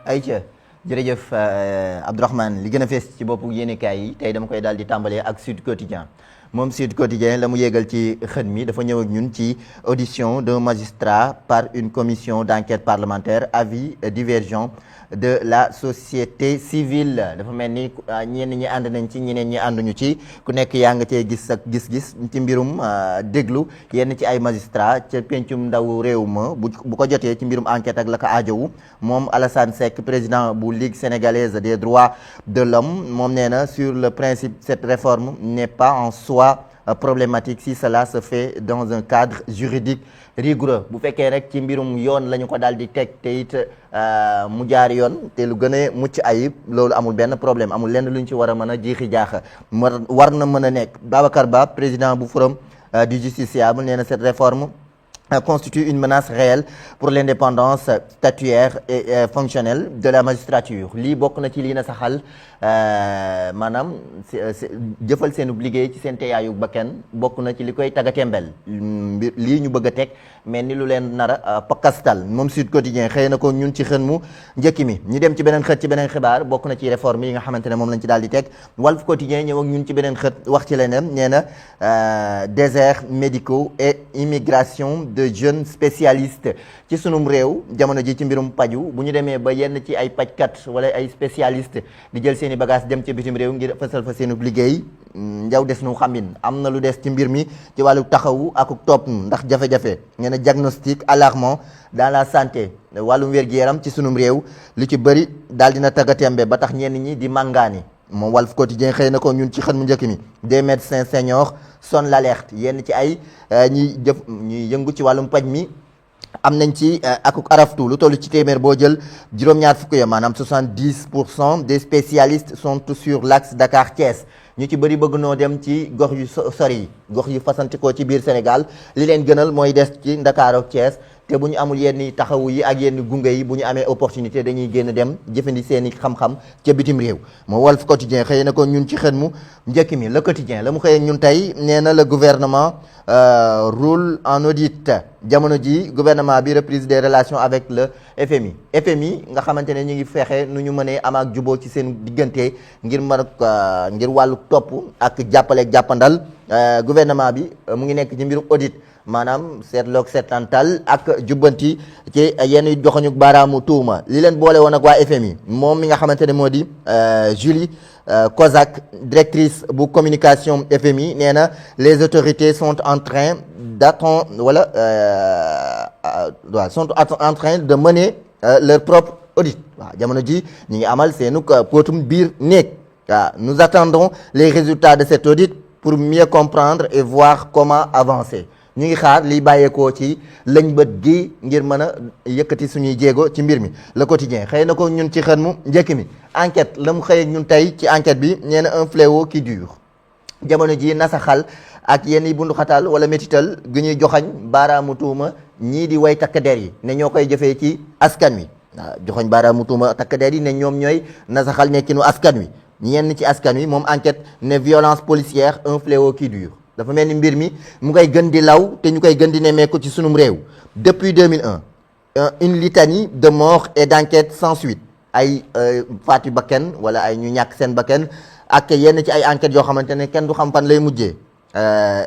ayca jërëjëf Abdourahmane li gën a fees ci boppu yéenekaay yi tey dama koy daal di tàmbalee ak Sud Quotidien moom Sud Quotidien la mu yéegal ci xët mi dafa ñëw ak ñun ci audition d'un magistrat par une commission d'enquête parlementaire avis divergent de la société civile dafa mel ni ñenn ñi ànd nañ ci ñeneen ñi ànduñu ci ku nekk yaa nga cee gis ak gis-gis ci mbirum déglu yenn ci ay magistrat ca pencum ndaw réew ma bu ko jotee ci mbirum enquête ak la ko aajowu moom Alassane Seck président bu Ligue sénégalaise des droits de l'homme moom nee na sur le principe cette réforme n'est pas en soi problématique si cela se fait dans un cadre juridique rigoureux bu fekkee rek ci mbirum yoon la ñu ko daal di teg te it mu jaar yoon te lu gën a mucc ayib loolu amul benn problème amul lenn lu ñu ci war a mën a jiixi jaaxa war na mën a nekk Babacar Ba président bu forum du justiciable nee na cette réforme constitue une menace réelle pour l'indépendance statutaire et fonctionnelle de la magistrature lii bokk na ci lii na saxal maanaam jëfal seen liggéey ci seen teyaayu bakkan bokk na ci li koy tagatembel lii ñu bëgg a teg mais ni lu leen nar a pakastal moom Sud Quotidien xëy na ko ñun ci xën mu njëkk mi ñu dem ci beneen xët ci beneen xibaar bokk na ci réforme yi nga xamante ne moom lañ ci daal di teg Walf Quotidien ñëw ak ñun ci beneen xët wax ci leneen nee na déserts médicaux et immigration de jeunes spécialistes ci sunum réew jamono ji ci mbirum paju bu ñu demee ba yenn ci ay pajkat wala ay spécialistes di jël seen i bagage dem ca bitim réew ngir fësal fa seenu liggéey njaw des nu xamin am na lu des ci mbir mi ci wàllu taxawu ak topp ndax jafe-jafe ngeen a diagnostic alarmant dans la santé wàllum wér-gu-yaram ci sunum réew lu ci bëri daal dina taggatémbe ba tax ñenn ñi di màngaani moom Walf Quotidien xëy na ko ñun ci xën mu njëkk mi des médecins seniors sonnent l'alerte yenn ci ay ñuy yëngu ci wàllum paj mi am nañ ci akuk araftu lu toll ci téeméer boo jël juróom-ñaar fukk ya maanaam 70% des spécialistes sont sur l'axe Dakar-Thiès ñu ci bëri bëgg noo dem ci gox yu sori yi gox yu fasantikoo ci biir Sénégal li leen gënal mooy des ci Dakar ak Thiès te bu ñu amul yenn taxawu yi ak yenn gunge yi bu ñu amee opportunité dañuy génn dem jëfandi seeni xam-xam ca bitim réew moo Walf Quotidien xëy na ko ñun ci xën mu njëkk mi Le Quotidien la mu xëyee ñun tey nee na le gouvernement roule en audit jamono ji gouvernement bi reprise des relations avec le FMI nga xamante ne ñu ngi fexe nu ñu mënee am ak juboo ci seen diggante ngir ngir wàllu topp ak jàppaleeg jàppandal gouvernement bi mu ngi nekk ci mbirum audit maanaam seetloog seetantal ak jubbanti ci yenn joxoñu baaraamu tuuma li leen boole woon ak waa FMI moom mi nga xamante ne moo di Julie Kozak directrice bu communication FMI nee na les autorités sont en train sont en train de mener leur propre audit waaw jamono ji ñu ngi amal seenu potum biir néeg waaw nous attendons les résultats de cet audit pour mieux comprendre et voir comment avancer ñu ngi xaar liy bàyyeekoo ci lañ bët gi ngir mën a yëkkati suñuy jéego ci mbir mi Le Quotidien xëy na ko ñun ci xën mu njëkk mi enquête la mu xëy ñun tey ci enquête bi nee na un fléau qui dure jamono ji nasaxal ak yenn yi bunduxatal wala métital gi ñuy joxañ baaraamu tuuma ñii di way takk der yi ne ñoo koy jëfee ci askan wi waaw joxañ baaraamu tuuma takk der yi ne ñoom ñooy nasaxal nekkinu askan wi ñenn ci askan wi moom enquête ne violence policière un fléau qui dure dafa mel ni mbir mi mu koy gën di law te ñu koy gën di nemmeeku ci sunum réew depuis 2001 une litanie de morts et d'enquêtes sans suite ay faatu bakkan wala ay ñu ñàkk seen bakkan ak yenn ci ay enquêtes yoo xamante ne kenn du xam fan lay mujjee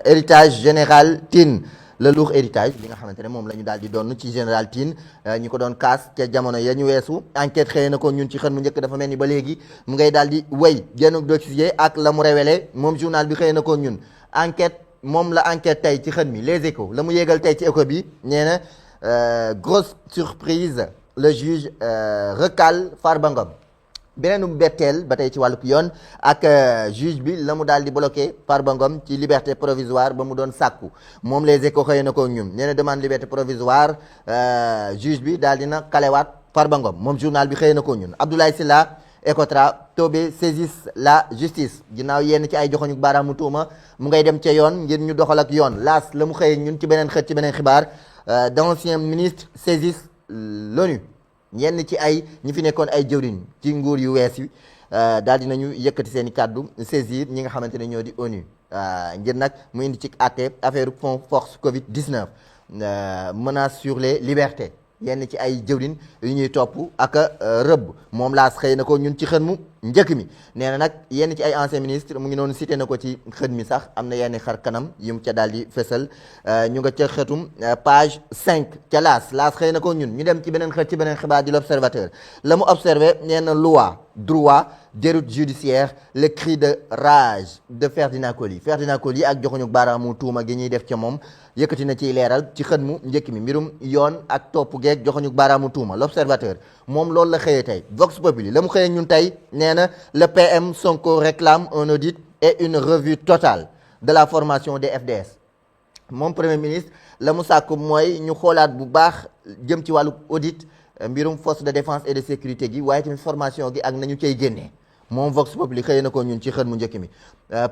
héritage général Tine le lourd héritage bi nga xamante ne moom la ñu daal di doon ci général Tine ñi ko doon kaas ca jamono ya ñu weesu enquête xëy na ko ñun ci xën mu njëkk dafa mel ni ba léegi mu ngay daal di wéy génn dossier ak la mu révélé moom journal bi xëy na ko ñun enquête moom la enquête tey ci xën mi les échos la mu yéegal tey ci écho bi nee na grosse surprise le juge recale Farba Ngom beneenu betteel ba tey ci wàlluk yoon ak juge bi la mu daal di bloqué Farba Ngom ci liberté provisoire ba mu doon sàkku moom les échos xëy na ko ñun nee na demande liberté provisoire juge bi daal dina kalewaat Farba Ngom moom journal bi xëy na ko ñun Abdoulaye Sylla Ecotra Tobé saisissent la justice ginnaaw yenn ci ay joxoñu baaraamu tuuma mu ngay dem ca yoon ngir ñu doxal ak yoon laas la mu xëyee ñun ci beneen xët ci beneen xibaar d'anciens ministres saisissent l'ONU yenn ci ay ñi fi nekkoon ay jëwriñ ci nguur yu wees yi daal dinañu yëkkati seen i kàddu saisir ñi nga xamante ne ñoo di ONU ngir nag mu indi ci àtte affaire fond force Covid 19 menace sur les libertés yenn ci ay jëwrin yu ñuy topp ak rëbb moom laas xëy na ko ñun ci xën mu njëkk mi nee na nag yenn ci ay ancien ministre mu ngi noonu cité na ko ci xën mi sax am na yenn xar kanam yu mu ca daal di fësal ñu nga ca xëtum page 5 ca laas xëy na ko ñun ñu dem ci beneen xët ci beneen xibaar di l'observateur la mu observé nee na loi droit déroute judiciaire le cri de rage de Ferdinand Coly ak joxuñu baaraamu tuuma gi ñuy def ca moom yëkkati na ciy leeral ci xët mu njëkk mi mbirum yoon ak topp geeg joxuñu baaraamu tuuma l'observateur moom loolu la xëyee tey Vox Populi la mu xëyee ñun tey nee na le PM Sonko réclame un audit et une revue totale de la formation des FDS moom premier ministre la mu sàkk mooy ñu xoolaat bu baax jëm ci wàllu audit mbirum force de défense et de sécurité gi waaye tamit formation gi ak nañu cay génnee moom Vox Populi xëy na ko ñun ci xët mu njëkk mi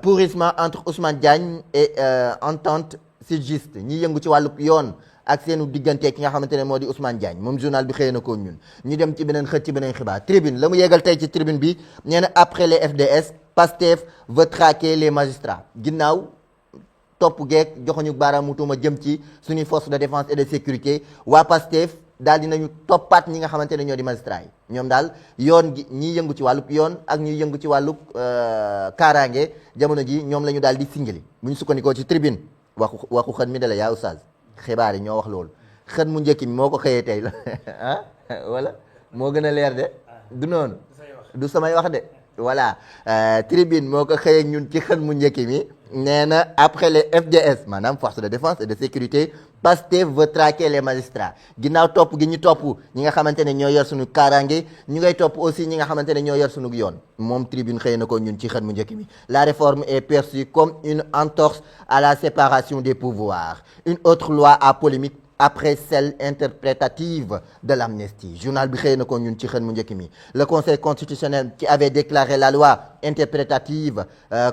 pourrissement entre Ousmane Diagne et entente sudiste ñi yëngu ci wàllu yoon ak seenu diggante ki nga xamante ne moo di Ousmane Diagne moom journal bi xëy na ko ñun ñu dem ci beneen xët ci beneen xibaar tribune la mu yegal tey ci tribune bi nee na après les FDS Pastef veut traquer les magistrats ginnaaw topp geek joxuñu baaraamu tuuma jëm ci suñuy force de défense et de sécurité waa Pastef daal dinañu toppaat ñi nga xamante ne ñoo di magistrats yi ñoom daal yoon gi ñiy yëngu ci wàllub yoon ak ñuy yëngu ci wàllub kaaraange jamono ji ñoom la ñu daal di singili bu ñu sukkandikoo ci tribune waxu xën mi de la yaa oustaz xibaar yi ñoo wax loolu xën mu njëkk mi moo ko xëyee tey la ah wala moo gën a leer de du noonu du samay wax de voilà tribune moo ko xëyee ñun ci xën mu njëkk mi nee na après les FDS maanaam force de défense et de sécurité Pastef veut traquer les magistrats ginnaaw topp gi ñu topp ñi nga xamante ne ñoo yor suñu kaaraange ñu ngay topp aussi ñi nga xamante ne ñoo yor suñu yoon moom tribune xëy na ko ñun ci xët mu njëkk mi la réforme est perçue comme une entorse à la séparation des pouvoirs une autre loi à polémique après celle interprétative de l'amnistie journal bi xëy na ko ñun ci xët mu njëkk mi le conseil constitutionnel qui avait déclaré la loi interprétative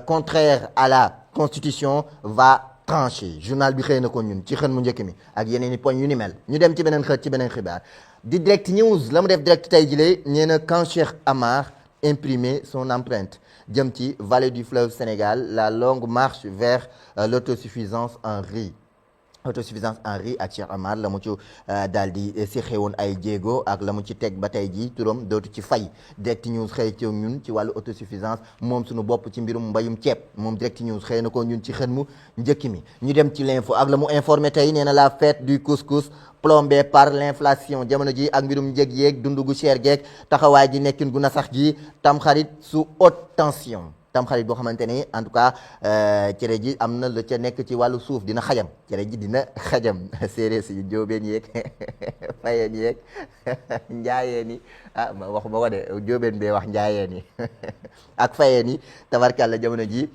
contraire à la constitution va tranché journal bi xëy na ko ñun ci xën mu njëkk mi ak yeneen i poñ yu ni mel ñu dem ci beneen xët ci beneen xibaar di direct news la mu def direct tey jilee nee na quand Cheikh Amar imprimer son empreinte jëm ci vallée du fleuve Sénégal la longue marche vers l'autosuffisance en riz ak Cheikh Amar la mu ci daal di si xewoon ay jéego ak la mu ci teg ba tey ji turam dootu ci fay direct news xëy ci ñun ci wàllu autosuffisance moom suñu bopp ci mbirum mbayum ceeb moom direct news xëy na ko ñun ci xën mu njëkk mi ñu dem ci l'info ak la mu informé tey nee na la fête du couscous plombé par l'inflation jamono ji ak mbirum njëg yeeg dundu gu cher geeg taxawaay ji nekkin gu na sax ji tamxarit sous haute tension tamxarit boo xamante ni en tout cas cere ji am na la ca nekk ci wàllu suuf dina xajam cere ji dina xajam séeréer si jóobeen yeeg fayeen yeeg njaayeen yi ah ma waxuma ko de jóobeen bee wax njaayeen yi ak fayeen yi tabarkàlla jamono ji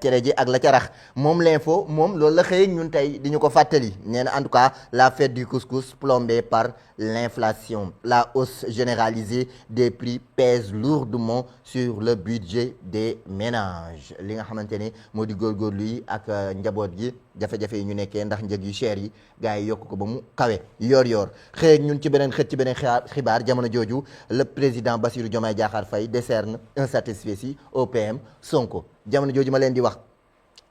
cere ji ak la ca rax moom l'info moom loolu la xëy ñun tey di ñu ko fàttali nee na en tout cas la fête du couscous plombée par l'inflation la hausse généralisée des prix pèse lourdement sur le budget des ménages li nga xamante ne moo di góorgóorlu yi ak njaboot gi jafe-jafe yi ñu nekkee ndax njëg yu cher yi gars yi yokk ko ba mu kawe yor xëy ñun ci beneen xët ci beneen xibaar jamono jooju le président Bassirou Diomaye Diakhar Faye décerne un satisfecit au PM Sonko jamono jooju ma leen di wax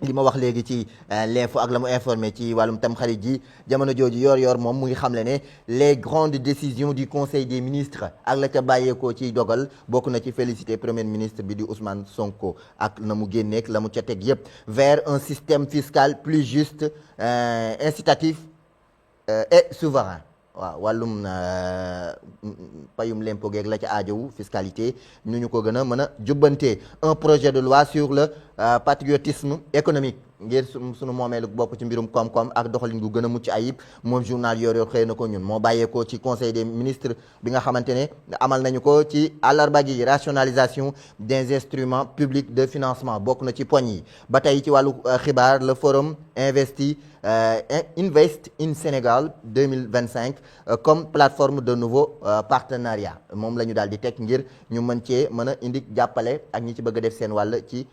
li ma wax léegi ci l'info ak la mu informé ci wàllum tamxarit ji jamono jooju yor moom mu ngi xamle ne les grandes décisions du conseil des ministres ak la ca bàyyeekoo ciy dogal bokk na ci féliciter premier ministre bi di Ousmane Sonko ak na mu génneek la mu ca teg yépp vers un système fiscal plus juste incitatif et souverain waaw wàllum payum lempo geeg la ca aajowu fiscalité ñu ko gën a mën a jubbantee un projet de loi sur le patriotisme économique ngir sunu moomeelu bopp ci mbirum koom-koom ak doxalin gu gën a mucc ayib moom journal yor xëy na ko ñun moo bàyyeekoo ci conseil des ministres bi nga xamante ne amal nañu ko ci àllarba gi rationalisation des instruments publics de financement bokk na ci poñ yi ba tey ci wàllu xibaar le forum Invest in Sénégal 2025 comme plateforme de nouveau partenariat moom la ñu daal di teg ngir ñu mën cee mën a indi jàppale ak ñi ci bëgg a def seen wàll ci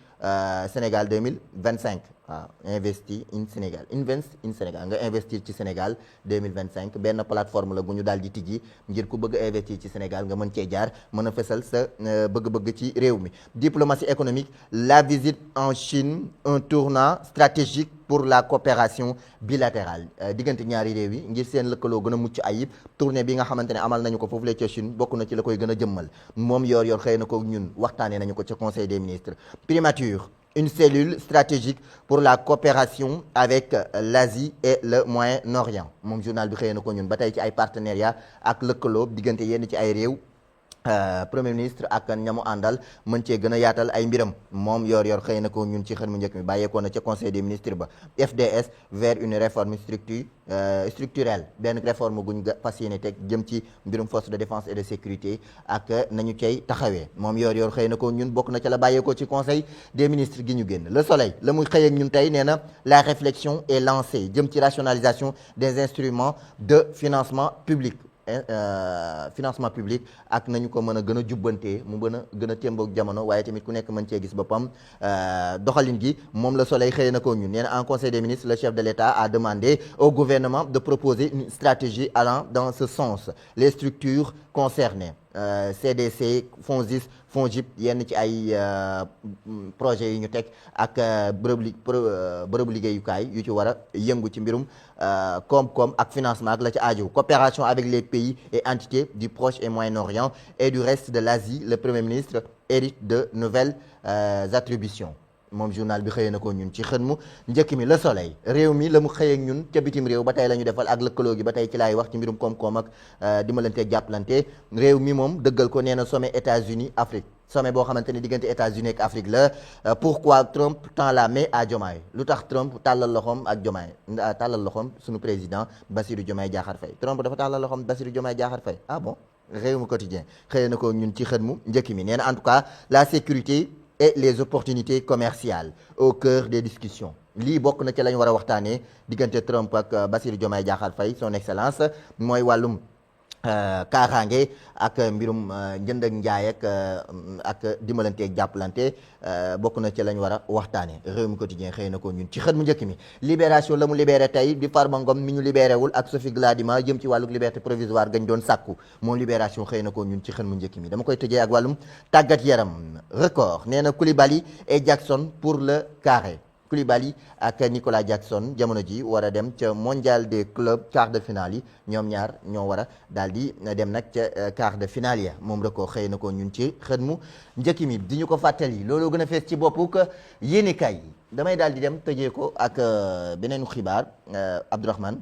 Sénégal 2025 waaw investi in Sénégal invest in Sénégal nga investir ci Sénégal 2025 benn plateforme la bu ñu daal di tijji ngir ku bëgg a investir ci Sénégal nga mën cee jaar mën a fesal sa bëgg-bëgg ci réew mi. Diplomatie économique, la visite en Chine un tournant stratégique pour la coopération bilatérale diggante ñaari réew yi ngir seen lëkkaloo gën a mucc ayib tournée bi nga xamante ne amal nañu ko foofu la ca Chine bokk na ci la koy gën a jëmmal moom yor xëy na ko ñun waxtaanee nañu ko ca conseil des ministres. Primature, une cellule stratégique pour la coopération avec l'Asie et le Moyen-Orient moom journal bi xëy na ko ñun ba tey ci ay partenariat ak lëkkaloo diggante yenn ci ay réew. Premier ministre ak ñamu àndal mën cee gën a yaatal ay mbiram moom yor xëy na ko ñun ci xën mu njëkk mi bàyyeekoo na ca conseil des ministres ba. FDS vers une réforme structurelle benn réforme guñ fas yéene teg jëm ci mbirum force de défense et de sécurité ak nañu cay taxawee moom yor xëy na ko ñun bokk na ca la bàyyeekoo ci conseil des ministres gi ñu génn. Le Soleil la muy xëy ak ñun tey nee na la réflexion est lancée jëm ci rationalisation des instruments de financement public. Financement public ak nañu ko mën a gën a jubbantee mu gën a témboog jamono waaye tamit ku nekk mën cee gis boppam doxalin gi moom la Soleil xëy na ko ñun nee na en conseil des ministres le chef de l'État a demandé au gouvernement de proposer une stratégie allant dans ce sens. Les structures concernées CDC FONSIS FONGIP yenn ci ay projets yi ñu teg ak bërëbu liggéeyukaay yu ci war a yëngu ci mbirum koom-koom ak financement ak la ci aajo. Coopération avec les pays et entités du Proche et Moyen-Orient et du reste de l'Asie. Le Premier ministre hérite de nouvelles attributions moom journal bi xëyee na ko ñun ci xën mu njëkk mi. Le Soleil réew mi la mu xëyee ak ñun ca bitim réew ba tey la ñu defal ak lëkkaloo gi ba tey ci laay wax ci mbirum koom-koom ak dimbalante jàppalante réew mi moom dëggal ko nee na sommet États-Unis Afrique sommet boo xamante ne diggante États-Unis ak Afrique la. Pourquoi Trump tend la main à Diomaye lu tax Trump tàllal loxoom ak Diomaye tàllal loxoom sunu président Bassirou Diomaye Diakhar Faye Trump dafa tàllal loxoom Bassirou Diomaye Diakhar Faye ah bon réew mi quotidien xëyee na ko ñun ci xën mu njëkk mi nee na en tout cas la sécurité et les opportunités commerciales au cœur des discussions lii bokk na ci la ñu war a waxtaanee diggante Trump ak Bassirou Diomaye Diakhar Faye son excellence mooy wàllum kaaraange ak mbirum njënd ak njaay ak dimbalante ak jàppalante bokk na ci lañ war a waxtaanee réew mi quotidien xëy na ko ñun ci xët mu njëkk mi. Libération la mu libéré tey di Farba Ngom mi ñu libéré wul ak Sophie Gladima jëm ci wàlluk liberté provisoire gañ doon sàkku moom Libération xëy na ko ñun ci xët mu njëkk mi. Dama koy tëjee ak wàllum tàggat yaram. Record nee na Koulibaly et Jackson pour le carré. Koulibaly ak Nicolas Jackson jamono ji war a dem ca mondial des clubs quart de finale yi ñoom ñaar ñoo war a daal di dem nag ca quart de finale ya moom Record xëy na ko ñun ci xët mu njëkk mi di ñu ko fàttali looloo gën a fees ci boppu yéenekaay yi damay daal di dem tëjee ko ak beneen xibaar Abdourahmane